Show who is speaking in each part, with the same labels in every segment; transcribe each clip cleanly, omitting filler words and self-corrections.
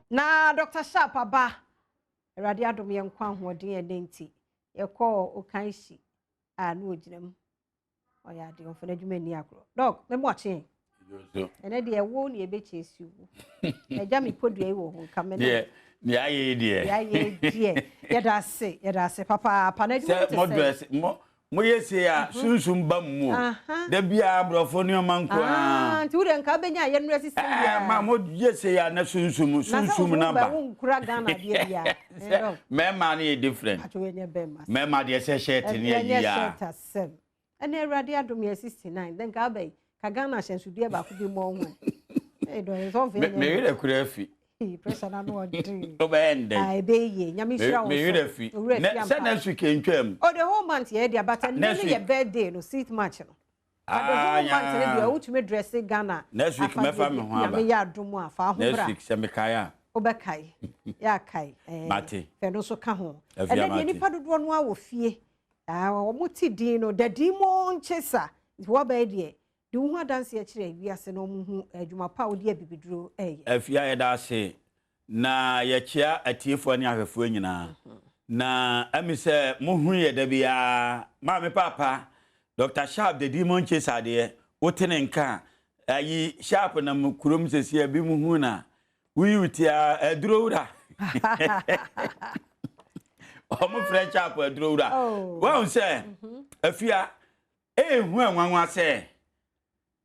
Speaker 1: Na Dr. Sharp aba. Awurade adom yɛn nkwa ahoɔden ɛnɛ nti. Yɛkɔɔ Okanhyi a na ogyina mu. Ɔyɛ adeɛ ɔmfa n'adwuma ani agorɔ. Doc, mɛmo akye. Ɛnɛ deɛ ɛwo ne yɛbɛkyɛ si wo. Agya me podua yi wɔ ho nka me no.
Speaker 2: Deɛ ayɛ yi deɛ.
Speaker 1: Deɛ ayɛ yi deɛ. Yɛda ase, yɛda ase papaapa. Na adwuma te
Speaker 2: sɛ. Sɛ mo moyɛ sei a sunsum ba mu mu o. Da biara aborɔfo nneɛma nko ara.
Speaker 1: Nti wo deɛ nka wobɛnya a yɛnnora sisi biara.
Speaker 2: Ma moyɛ sei a na sunsum sunsum no aba.
Speaker 1: Na sɛ wo nkura Ghana adeɛ biara.
Speaker 2: Sɛ mmarima no yɛ different.
Speaker 1: Atwo yɛnyɛ bɛrima.
Speaker 2: Mmarima deɛ sɛ shirt ne ayi a.
Speaker 1: Ɛnyɛ shirt asɛm. Ɛnɛ Awurade adom yɛ 69 then ka abɛyi ka Ghana ahyɛnsodeɛ baako bi mmɔ ho. Ee dɔ yɛ sɛ ɔmfɛ yɛnyɛ.
Speaker 2: Me werɛ kura afi.
Speaker 1: Pressure na no ɔden.
Speaker 2: Wobɛyɛ ndɛn?
Speaker 1: Ah, ɛbɛyɛ yie. Nyame nhyira wo
Speaker 2: Me werɛ fi. Sɛ next week ntwam.
Speaker 1: Oh, the whole month yɛ deɛ but ɛnɛ no yɛ birthday no sixth March no. But the whole month no deɛ wotumi dress Ghana.
Speaker 2: Next week mɛfa me ho aba.
Speaker 1: Nyame yɛ adom a fa ho bra.
Speaker 2: Next week sɛ mekae a.
Speaker 1: Wobɛkae. Yɛ akae.
Speaker 2: Mate.
Speaker 1: Fɛ no nso ka ho. Ɛnɛ deɛ nipa dodoɔ no a wɔ fie. Ah, wɔn ti din no, the demon chaser. Nti wɔbɛyɛ deɛ, de wo ho adanseɛ kyerɛ wiase na wɔn hu adwuma pa a wode abibiduro ɛyɛ.
Speaker 2: Afia yɛda ase na yɛkyea atiefoɔ ne ahwɛfoɔ nyinaa. Na ɛmi sɛ mohu yɛ da biara maame paapa Dr. Sharp the demon chaser adeɛ wote ne nka a ayi Sharp nam kurom sɛsi a bi mu hu na woyi wo ti a aduro wura. Wɔn frɛ Sharp aduro wura. Wɔn sɛ afia ehu ɛnwanwa sɛ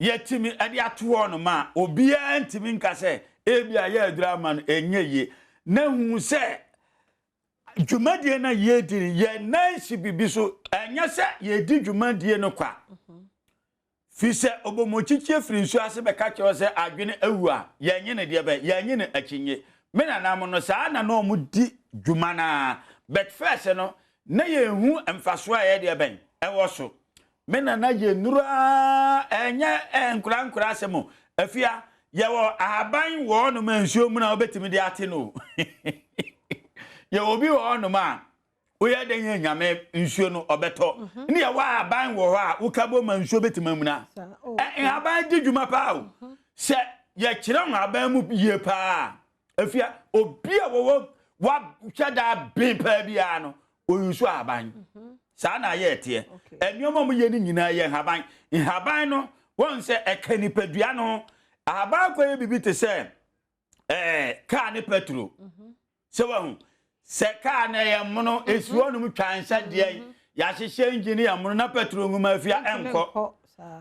Speaker 2: yɛtumi de ato hɔ nom a obiara ntumi nka sɛ ebi a yɛ aduro ama no ɛnyɛ yie na hu sɛ dwumadie no a yɛdi no yɛn nan si biribi so ɛnyɛ sɛ yɛdi dwumadie no kwa fi sɛ ɔbɔmmɔkyikyie firi nsuo ase bɛka kyerɛ sɛ adwene awu a yɛnye ne deɛ bɛ yɛnye ne akyinnye me nanam no saa na na wɔn di dwuma no a but first no na yɛnhu mfasoɔ a ɛyɛ deɛ bɛn ɛwɔ so Me nana yɛ nnuru ara ɛnyɛ nkora nkora asɛm o. Afia, yɛwɔ ahaban wɔ hɔnom a nsuo mu na wobɛtumi de ate no o. Yɛwɔ obi wɔ hɔnom a woyɛ dɛn yɛ nyame nsuo no ɔbɛtɔ. Mhm. Ne yɛwɔ ahaban wɔ hɔ a woka bɔ ma nsuo bɛtumi amuna.
Speaker 1: Oh,
Speaker 2: nhaban di dwuma paa o. Mhm. Sɛ yɛkyerɛ nhaban mu yie paa Afia, obi a wɔwɔ wahyɛ da ben paa biara no, oyi so ahaban. Mhm. Saa na ayɛ ɛteɛ. Nneɛma a wɔyɛ no nyinaa yɛ nhaban. Nhaban no, wɔn sɛ ɛka nipadua no. Ahaban kɔ yɛ biribi te sɛ ɛɛ kaa ne petro. Mhm. Sɛ wahu sɛ kaa no ɛyɛ mono, mhm. esi hɔnom twa nsa deɛ mhm. yɛahyehyɛ engine yɛ mono na petro nwoma afia ɛnkɔ.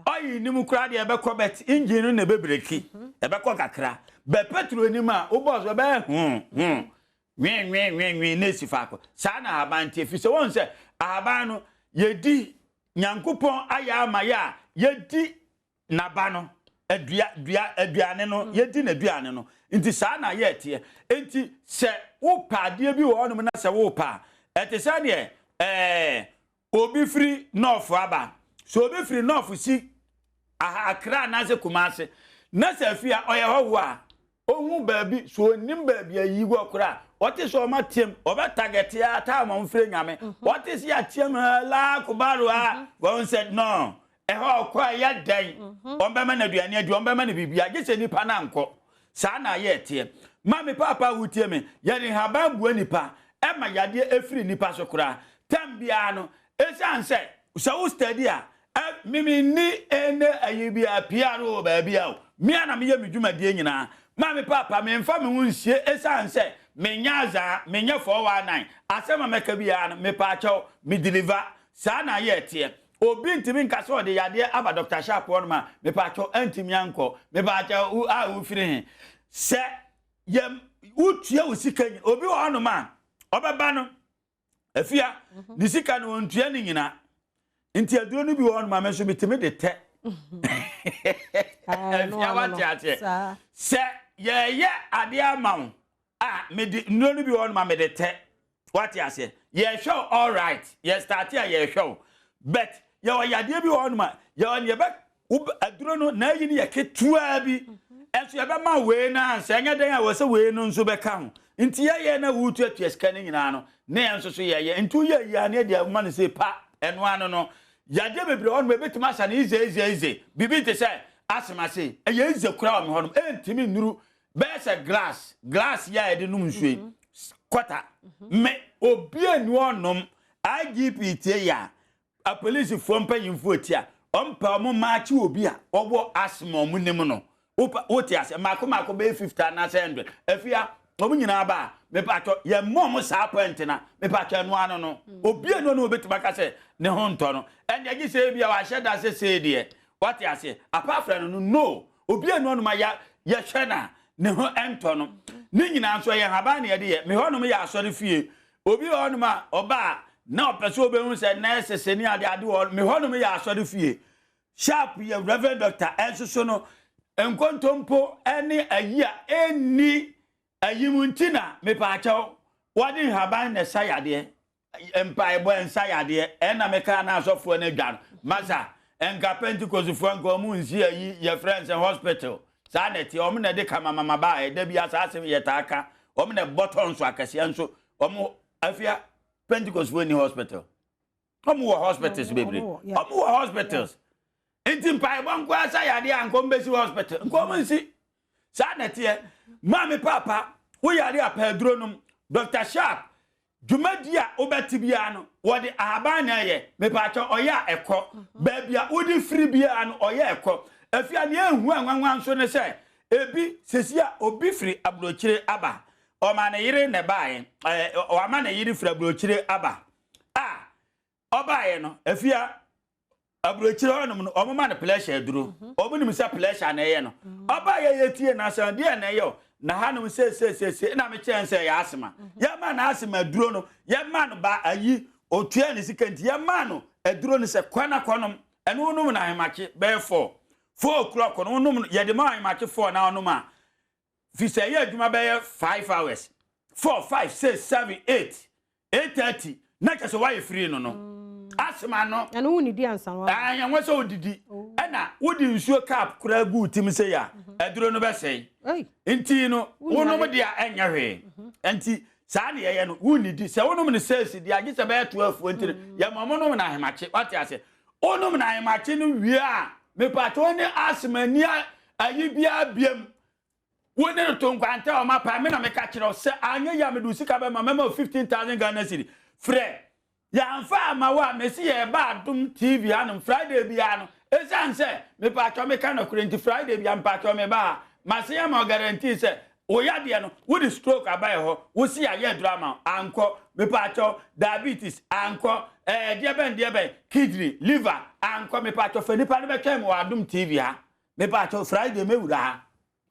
Speaker 2: Ɔyi nim koraa deɛ ɛbɛkɔ bɛt engine no na ɛbɛbreki mhm. ɛbɛkɔ kakra. Bɛ petro nim a wobɔɔ so ɛbɛyɛ hmm hmm nwen nwen nwen nwen na esi faako. Saa na ahaban te fi sɛ wɔn sɛ ahaban no yɛdi Nyankopɔn ayɛ ama yɛ a yɛdi n'aba no, adua, dua, aduane no, mm. yɛdi n'aduane no. Nti saa na yɛ ɛteɛ. Nti sɛ wopɛ adeɛ bi wɔ hɔnom na sɛ wopɛ a, ɛte sɛ deɛ ɛɛ obi firi nɔɔfo aba. Sɛ obi firi nɔɔfo si Accra anaasɛ Kumase, na sɛ afie a ɔyɛ hɔhoɔ a, Ohu baabi, so onim baabi a yi wɔ koraa. Ɔte sɛ ɔma team, ɔbɛ target ya time ɔmo frɛ nyame. Ɔte sɛ ya team la kubaro a, wɔn sɛ no. Ɛhɔ ɔkɔ a ɛyɛ dɛn? Ɔmo bɛma no aduane adi, ɔmo bɛma no biribi a, gye sɛ nipa no ankɔ. Saa na ayɛ ɛteɛ. Maame paapa a wotie me, yɛde nhaban bua nipa, ɛma yadeɛ ɛfiri nipa so koraa. Time biara no, Esiane sɛ sɛ wo study a, ɛ me me nni ɛnɛ ayi bi a PR wɔ baabi a o. Me a na meyɛ me dwumadie nyinaa. Maame paapa me nfa me ho nsie esiane sɛ me nyɛ azaa, me nyɛ 419. Asɛm a mɛka biara no, mepaakyɛw, me deliver. Saa na ayɛ ɛteɛ. Obi ntumi nka sɛ ɔde yadeɛ aba Doctor Sharp hɔnom a, mepaakyɛw antumi ankɔ. Mepaakyɛw, wo a wofiri he? Sɛ yɛ wotua wo sika nyina, obi wɔ hɔnom a, ɔbɛba no, afia mhm. ne sika no ɔntua ne nyina nti aduro no bi wɔ hɔ no ma me nso metumi de tɛ afia wate aseɛ sɛ yɛyɛ adeɛ ama wo a mede nnuro no bi wɔ hɔ no ma mede tɛ wate aseɛ yɛhwɛ wo all right yɛ start a yɛhwɛ wo but yɛwɔ yadeɛ bi wɔ hɔ no ma yɛwɔ neɛ bɛ aduro no n'ayi no yɛ ketewaa bi ɛnso yɛbɛma wei no ansa ɛnyɛ dɛn a wɔ sɛ wei no nso bɛka ho nti yɛyɛ na wotuatua sika no nyinaa no na yɛn nso so yɛyɛ nti woyɛ yie a na yɛde ama no sɛ pa ɛno ano no yadeɛ bebree hɔ nom ɛbɛtumi asa no ize ize ize biribi te sɛ asɛm ase ɛyɛ ize koraa wɔ me hɔ nom ɛntumi nnuru Bɛyɛ sɛ glass, glass yi a yɛde nom nsuo yi, kɔta. Me, obi ani ɔnom, IGP tie yɛ a, apolisifoɔ mpanyinfoɔ tie a, ɔmpɛ ɔmo maakye obi a ɔwɔ asthma ɔmo nim no. Wopa, wote ase, mmaako mmaako bɛyɛ 50 anaasɛ 100. Afia, ɔmo nyinaa ba a, mepatwɔ, yɛmmɔ ɔmo saa point na, mepatwɔ ɛno ano no. Obi ani ɔno obetumi aka sɛ ne ho ntɔ no. Ɛnna gye sɛ ebi a wahyɛ da sɛ sei deɛ, wate ase. Apart from no, no. Obi ani ɔnom a yɛhwɛ na ne ho ɛntɔ no. Ne nyinaa nso ɛyɛ nhaban na yɛde yɛ. Me hɔnom yɛ asɔre fie. Obi wɔ hɔnom a ɔba a na ɔpɛ sɛ obehu sɛ nurses ne ade ade wɔ. Me hɔnom yɛ asɔre fie. Sharp yɛ Reverend Doctor ɛnso so no nkontompo ne ayi a ɛnni ayi mu nti na mepaakyɛw wɔde nhaban na ɛsa yadeɛ, mpaebɔ nsa yadeɛ. Ɛna meka na asɔfoɔ no adwa no masa nka Pentecostfoɔ nka ɔmo nsi ayi yɛfrɛ nsɛ hospital saa na ɛteɛ. Ɔmo na ɛde kamamama baa ɛda bi asa asɛm yɛtaa ka ɔmo na ɛbɔ tɔn so akɛseɛ nso. Ɔmo afia Pentecostfoɔ ni hospital, ɔmo wɔ hospitals bebree. Ɔmo wɔ hospitals nti mpaebɔ nko asa yadeɛ a nkɔm bɛsi hospital nkɔm nsi saa na ɛteɛ. Maame, papa, woyare a pɛ aduro nom. Dr Sharp dwumadi a wobɛte biara no, wɔde ahaban na ɛyɛ. Mepaakyɛ, ɔyɛ a ɛkɔ baabi a wode firi biara no, ɔyɛ ɛkɔ. Afia nea ehu anwanwa nso ne sɛ ebi sisi a obi firi aburokyire aba, ɔma ne yere na ɛbaeɛ, ɔama ne yere firi aburokyire aba a ɔbaeɛ no, afia, aburokyire hɔnom no, ɔmo ma no pressure aduro. Ɔmo nim sɛ pressure na ɛyɛ no. Ɔbaeɛ yɛ tie na asɛm deɛ na ɛyɛ o na hanom seeseeseese na mekyɛn sɛ ɛyɛ asthma. Yɛma no asthma aduro no, yɛma no ba ayi otua ne sika nti yɛma no aduro no sɛ kɔ na kɔnom. Ɛno wonom na ahemakye bɛyɛ 4 o'clock no wonom no, yɛde ma ahemakye 4 na ɔnom a fi sɛ ɛyɛ adwuma bɛyɛ 5 hours, 4, 5, 6, 7, 8, 8:30 na kyɛ sɛ woayɛ free no asthma no.
Speaker 1: Ɛno wo nidi ansa wa?
Speaker 2: Ɛnyɛ sɛ wodidi ɛna wode nsuo cup koraa gu wo tim sɛ yɛ a aduro no bɛsɛe.
Speaker 1: Ei.
Speaker 2: Nti no
Speaker 1: Wonyare.
Speaker 2: wonom deɛ ɛnyɛ hwee. Nti saa ne yɛyɛ no, wonnidi sɛ wonom no sɛsi deɛ agye sɛ bɛyɛ 12. Nti no yɛma mo nom no ahemakye, wate ase? Wonom no ahemakye no wie a, mepatɛ wo ne asthma ni ayi biara biam wo ne no to nkwanta a ɔma pa me na meka kyerɛ wo sɛ anyɛ yi a mede wo sika bɛma mɛma wo 15,000 Ghana cedi. Frɛ yɛamfa ama wo a mesi yɛba Adom TV hanom Friday biara no, ɛsiane sɛ mepatwɔ meka nɔkorɛ nti, Friday bia mpatwɔ meba a mase ama wo guarantee sɛ wo yadeɛ no, wode stroke aba yɛ hɔ, wosi ayɛ aduro ama wo ankɔ, mepatwɔ diabetes ankɔ, deɛ bɛn deɛ bɛn, kidney, liver ankɔ, mepatwɔ fa nipa no bɛtwɛn me wɔ Adom TV ha. Mepatwɔ Friday mɛwura ha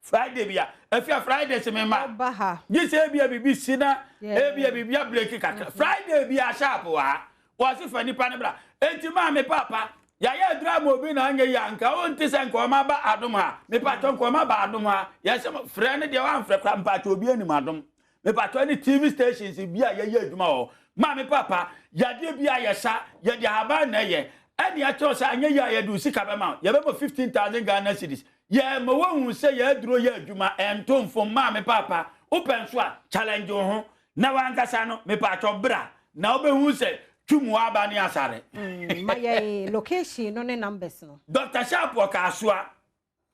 Speaker 2: Friday bia. Afia, Friday sɛ mema
Speaker 1: Ɔba ha.
Speaker 2: Gye sɛ ebia biribi si na ebia biribi abreki kakra. Friday bia sharp wɔ ha. Wɔse fa nipa no bra. Enti maame, papa, yɛayɛ aduru ama obi na anyɛ yi a nka wonte sɛ nka ɔma ba Adom ha. Mepatwɔ nka ɔma ba Adom ha. Yɛsɛ frɛ no deɛ woamfrɛ kora. Mpatwɔ obi anim Adom, mepatwɔ ne TV stations bi a yɛyɛ adwuma wɔ hɔ. Maame, papa, yadeɛ bi a yɛsa, yɛde ahaban na ɛyɛ ɛne akyerɛw sɛ anyɛ yi a yɛde wo sika bɛma wo. Yɛbɛma 15,000 Ghana cedis. Yɛma woahu sɛ yɛaduro yɛ adwuma, ɛnto mfom. Maame, papa, wopɛ nso a challenge wo ho na wankasa no. Mepatwɔ bra na wobɛhu sɛ twum aba ne asare.
Speaker 1: Ma yɛ location no ne numbers no.
Speaker 2: Dr Sharp wɔ Kaasoa.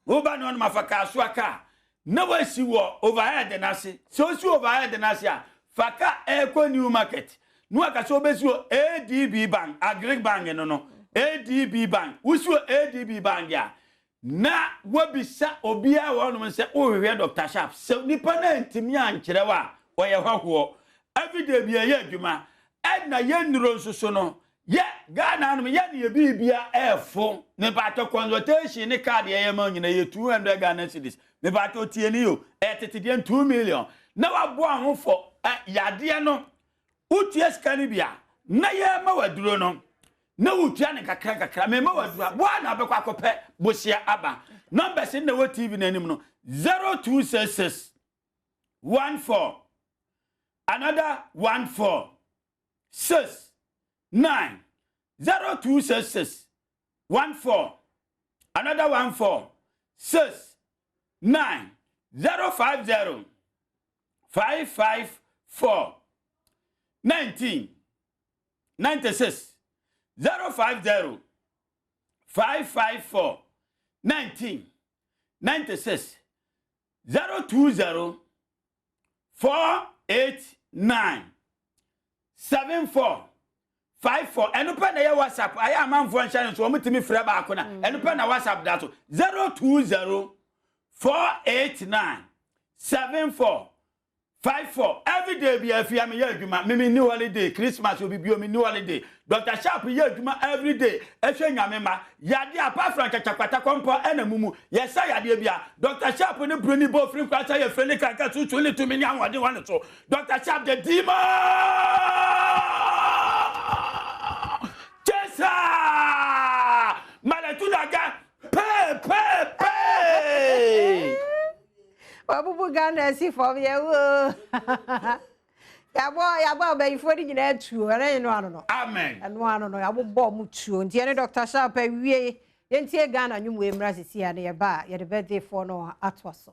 Speaker 2: Woba ne ɔnom afa Kaasoa kaa na wasi wɔ overhead n'ase. Sɛ osi overhead n'ase a, fa kaa ɛrekɔ New Market na waka sɛ wobɛsi wɔ ADB Bank, Agric Bank no ADB Bank. Wosi wɔ ADB Bank a na wabisa obiara wɔ hɔnom sɛ wohwehwɛ Dr Sharp. Sɛ nipa no antumi ankyerɛ wo a, ɔyɛ hɔhoɔ. Everyday bi ɛyɛ adwuma ɛna yɛ nnuro nso so no yɛ Ghana anom yɛ ne yɛ biribia ɛɛfo. Mepatɔ consultation ne card yɛyɛ ma nyina yɛ 200 Ghana cedis. Mepatɔ tie ne yo, ɛyɛ tete deɛ 2 million na waboa ho fɔ yadeɛ no. Wotua sika no bi a na yɛma waduro no na wotua ne kakra kakra. Mema waduro a woa na wobɛkɔ akɔpɛ bosia aba. Numbers na ɛwɔ TV no anim no: 0266 14 another 14 6 9, 0266 14 another 14 6 9, 050 554 19 96, 050 554 19 96. 020 489 74 54. Ɛno pɛ na ɛyɛ WhatsApp. Ayɛ amanfoɔ nhyɛ no so, wɔn tumi frɛ baako na ɛno pɛ na WhatsApp da so. 020 489 74 54. Everyday bi afia me yɛ adwuma. Mimi ni holiday, Christmas obi bi omi ni holiday. Dr Sharp yɛ adwuma everyday. Ɛhwɛ Nyame ma yade apart from kyakyakwata kɔmpɔ ɛna mumu yɛsa yadeɛ bia. Dr Sharp ne broni bɔ ofiri nkwa sɛ yɛfrɛ ne kanka susu ne tumi ne ahoɔden wɔ ne so. Dr Sharp the demon chaser malatudaga pee pee pee.
Speaker 1: Wabubu Ghana asi fam. Yɛwo yɛabɔ ɔbɛyifoɔ no nyinaa tuo. Ɛno yɛ no ano no.
Speaker 2: Amen.
Speaker 1: Ɛno ano no, yɛabobɔ mu tuo. Nti yɛne Dr Sharp awie. Yɛntie Ghana nnwom wei mmra sisi a ne yɛba a yɛde birthday foɔ no atoa so.